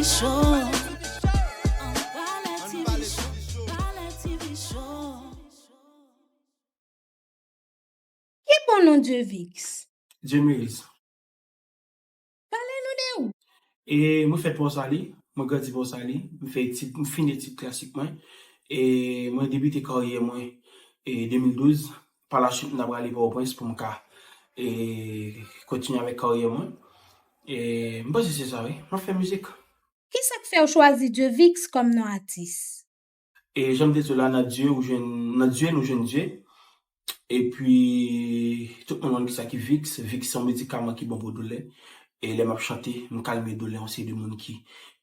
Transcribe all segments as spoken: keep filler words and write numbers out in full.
Show. Ann pale T V Show. Pale T V Show. Ki bon non Dievix? Dieumerise. Pale nou de ou. E mwen fèt Pòsali, mwen grandi Pòsali, mwen fè etid, mwen fin etid klasik mwen. E mwen debite karyè mwen e de mil douz. Pa la swit, mwen ta prale Pòtoprens pou mwen ka e kontinye avèk karyè mwen. E mwen panse se sa, wi. Mwen fè mizik. Ki sa k fè w chwazi Dievix kòm non atis? E jan m te di w la, nan Dye ou jwenn, nan Dye nou jwenn Dye. Epi, tout moun konn kisa ki Vicks. Vicks se yon medikaman ki bon pou doulè. E lè m ap chante, m kalme doulè yon seri de moun ki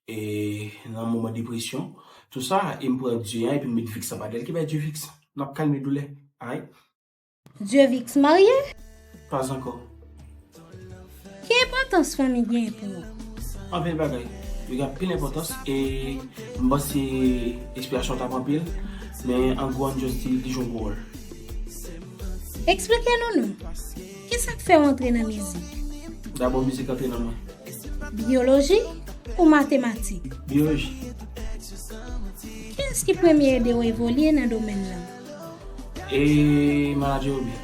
e, nan moman depresyon. Tou sa, e m pran Dye an, epi m met Vicks anba l, ki bay Dievix. N ap kalme doulè. Ay. Dievix marye? Pas ankò. Ki enpòtans fanmi gen pou ou? Anpil bagay. Yo gen anpil enpòtans e m panse eksplikasyon t ap anpil, men an gwo, n just di li jwe yon gwo wòl. Eksplike nou non. Ki sa k fè w antre nan mizik? Dabò, mizik antre nan mwen. Byoloji ou matematik? Byoloji. Kiyès ki premye ede w evolye nan domèn nan? E manager Obi.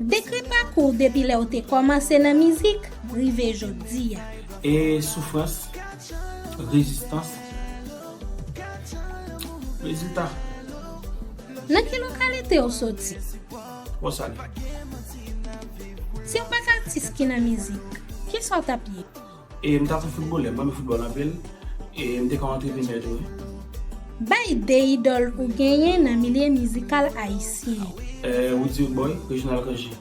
Dekri pakou w depi lè w te kòmanse nan mizik, rive jodi a. E soufrans, rezistans, rezilta. Nan ki lokalite w soti? Pòsali. Si w pa t atis ki nan mizik, kisa w t ap ye? E m t ap yon foutbolè, m renmen foutbòl anpil. E m te ka yon antreprenè tou, wi. Bay de idòl ou genyen nan milye mizikal ayisyen. E, Roody Roodboy, Reginald Cangé.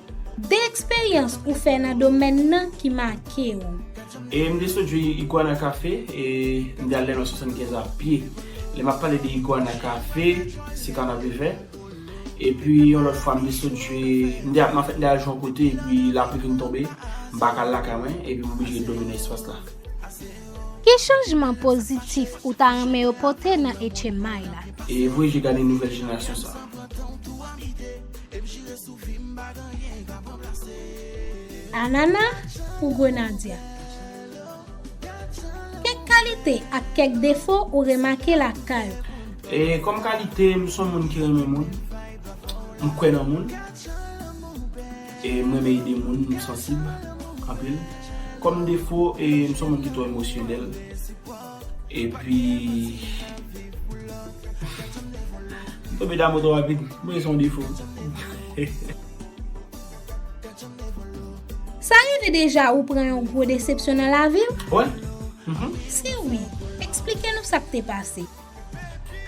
De eksperyans ou fè nan domèn nan ki make w. E m te sot jwe Iguana Café, e m te al Lèlwa swasannkenz a pye. Lè m ap pale de Iguana Café, se Kanapevè. Epi, yon lòt fwa, m te sot jwe, m te, anfèt, m te al jwe yon kote, epi lapli vin tonbe, m pa ka al lakay mwen, epi m oblije ret dòmi nan espas la. Ki chanjman pozitif ou ta renmen yo pote nan H M I la? E voye je gade nouvèl jenerasyon sa a. Anana pou Grenadya. Kèk kalite ak kèk defo ou remake lakay ou? E kòm kalite, m se yon moun ki renmen moun. M kwè nan moun. E m renmen ede moun, m sansib anpil. Kòm defo, e m se yon moun ki twò emosyonèl. Epi, m tonbe damou twò rapid. Mwen se yon defo. Sa rive deja ou pran yon gwo desepsyon nan lavi w? Wi. Mhm. Si wi, eksplike nou sa k te pase.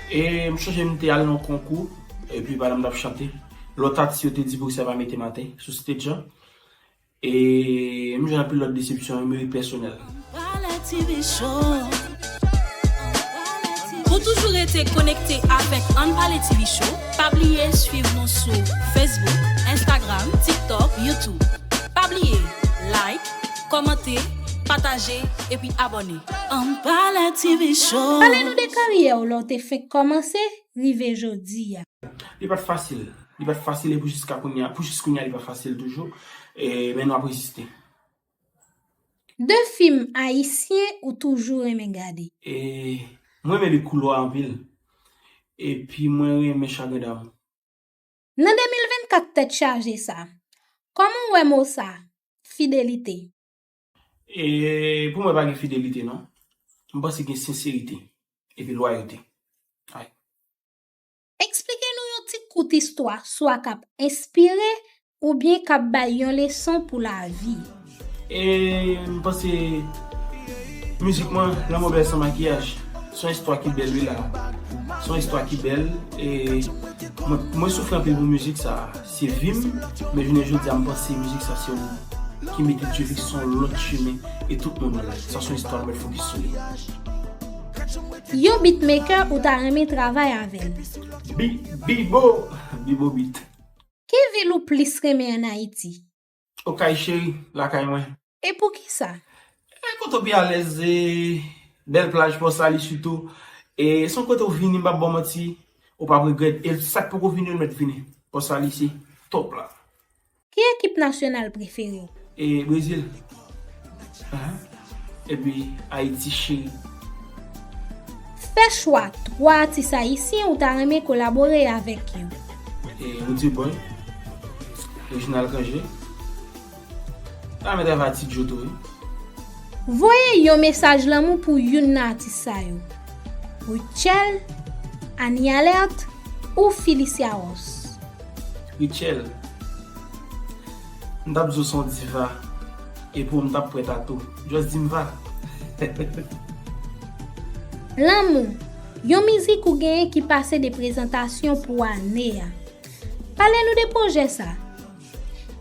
E m chonje m te al nan yon konkou, epi pandan m t ap chante, lòt atis yo te di pou sa pa mete m atè sou stage lan. E m jwenn anpil lòt desepsyon, yo merit pèsonèl. Pou toujou rete konekte avèk Ann Pale T V Show, pa bliye swiv nou sou Facebook, Instagram, TikTok, YouTube. Pa bliye like, kòmante, pataje, epi abòne. Ann Pale T V Show. Pale nou de karyè w lè w te fenk kòmanse, rive jodi a. Li pa t fasil. Li pa t fasil e pou jiska kounye a, pou jis kounye a, li pa fasil toujou. E, men nou ap reziste. De fim ayisyen ou toujou renmen gade? E, mwen renmen Le Couloir anpil. Epi mwen renmen Chagrin d'amour. Nan de mil vennkat tèt chaje sa, kòman w wè mo sa, fidelite? E, pou mwen pa gen fidelite non. M panse gen senserite epi lwayote. Ay. Eksplike nou yon ti kout istwa, swa k ap enspire oubyen k ap bay yon leson pou lavi. E m panse mizik mwen, Lanmò bèl san makiyaj, se yon istwa ki bèl, wi la. Se yon istwa ki bèl, e mwen, mwen soufri anpil pou mizik sa. Se vi m, men jounen jodi a, m panse mizik sa se yon ki mete Dievix sou yon lòt chimen, e tout moun wè l. Sa se yon istwa m mèt fokis sou li. Yon beatmaker ou ta renmen travay avè l? Bi-, Bibo, Bibo Beat. Ki vil ou plis renmen ann Ayiti? Okay cheri, lakay mwen. E poukisa? E kote w pi alèz, e bèl plaj Pòsali sitou. E se yon kote w vini, m p ap ba w manti, ou p ap regrèt. E sa k poko vini, ou mèt vini. Pòsali se top la. Ki ekip nasyonal prefere w? E Brezil. Ahan. Epi Ayiti cheri. Fè chwa twa atis ayisyen ou ta renmen kolabore avèk yo. E Roody Boy, Reginald Cangé, ta renmen travay ak Ti Djo tou wi. Voye yon mesaj lanmou pou youn nan atis sa yo. Rutshelle, Annie Alerte ou Felicia Ross. Rutshelle, m t ap di w se yon diva, epi w m t ap prèt a tou. Just di m va. Lanmou, yon mizik ou genyen ki pase de prezantasyon pou ane a. Pale nou de pwojè sa.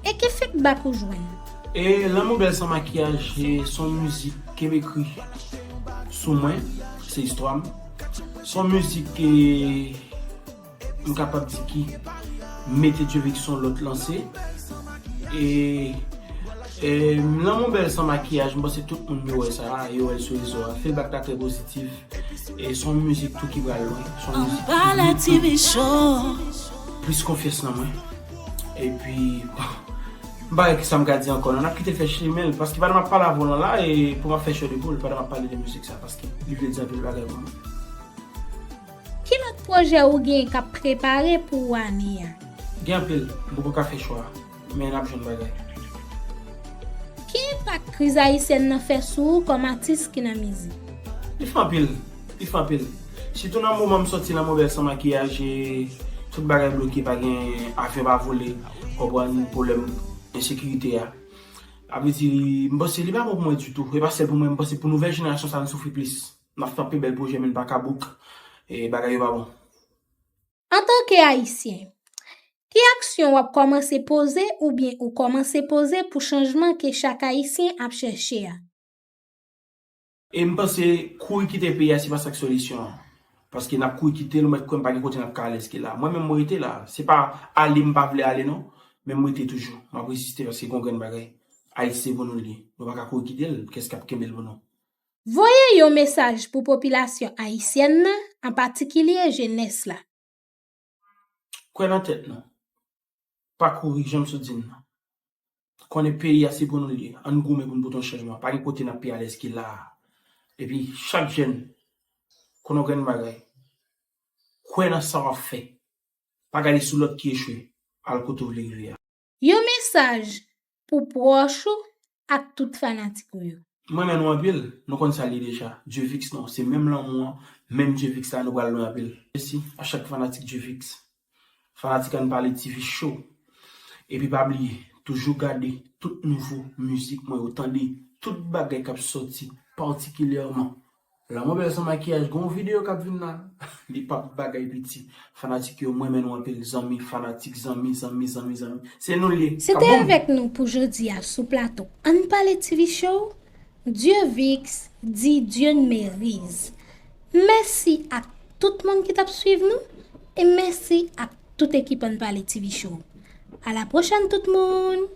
E ki feedback ou jwenn? E Lanmou Bèl San Makiyaj, e, se yon mizik ke m ekri sou mwen, se istwa m. Se yon mizik ke m kapab di ki mete Djevix sou yon lòt lanse. E, e Lanmou Bèl San Makiyaj, m panse tout moun yo wè sa, yo wè l sou rezo a. Feedback la trè pozitif. E se yon mizik tou ki pral lwen. Se yon mizik ki pale plis konfyans nan mwen. Epi, bon, m pa wè ki sa m ka di ankò non. N ap kite l fè chimen l, paske pandan m ap pale avè w lan la, e pou m ap fè chè de poul, pandan m ap pale de mizik sa, paske li vle di anpil bagay pou mwen. Ki lòt pwojè ou gen k ap prepare pou ane a? Gen anpil, m poko ka fè chwa, men n ap jwenn bagay. Ki enpak kriz ayisyèn nan fè sou ou kòm atis ki nan mizik? Li fè anpil, li fè anpil. Sitou nan moman m sòti Lanmou Bèl San Makiyaj, e tout bagay bloke, pa gen avyon pa vole, konprann pwoblèm ensekirite a. Sa vle di, m panse li pa bon pou mwen ditou. E pa sèl pou mwen, m panse pou nouvèl jenerasyon sa, n soufri plis. N ap tanpe bèl pwojè, men n pa ka book. E bagay yo pa bon. Antanke Ayisyen, ki aksyon w ap kòmanse poze oubyen ou kòmanse poze pou chanjman ke chak Ayisyen ap chèche a? E m panse kouri kite peyi a se pa sa k solisyon an. Paske n ap kouri kite l, ou mèt kwè m pa gen kote n ap ka ale, èske la. Mwen menm mwen rete la. Se pa ale m pa vle ale non, men m rete toujou. M ap reziste paske gen yon grenn bagay. Ayiti se pou nou l ye. Nou pa ka kouri kite l, kiyès k ap kenbe l pou nou? Voye yon mesaj pou popilasyon ayisyèn nan, an patikilye jenès la. Kwè nan tèt nou. Pa kouri, jan m sot di n nan. Konnen peyi a se pou nou l ye. Ann goumen pou n pote yon chanjman. Pa gen kote n ap pi alèz ke la a. Epi chak jèn, konnen yon grenn bagay. Kwè nan sa w ap fè. Pa gade sou lòt ki echwe. Al kote w vle rive a. Yon mesaj pou pwòch ou ak tout fanatik ou yo. M renmen nou anpil, nou konn sa l ye deja. Djevix non, se menm lanmou an, menm Djevix la, nou pral lwen anpil. Mèsi a chak fanatik Djevix. Fanatik Ann Pale T V Show. Epi pa bliye, toujou gade tout nouvo mizik mwen yo, tande tout bagay k ap sòti, patikilyèman Lanmou Bèl San Makiyaj, gen yon videyo k ap vin la. Li p ap bagay piti. Fanatik yo, m renmen nou anpil, zanmi, fanatik, zanmi, zanmi, zanmi, zanmi. Se nou l ye. Se te avèk nou pou jodi a sou plato Ann Pale T V Show, Djevix, di Dieu n meriz. Mèsi ak tout moun ki t ap swiv nou, e mèsi ak tout ekip Ann Pale T V Show. A la pwochèn tout moun!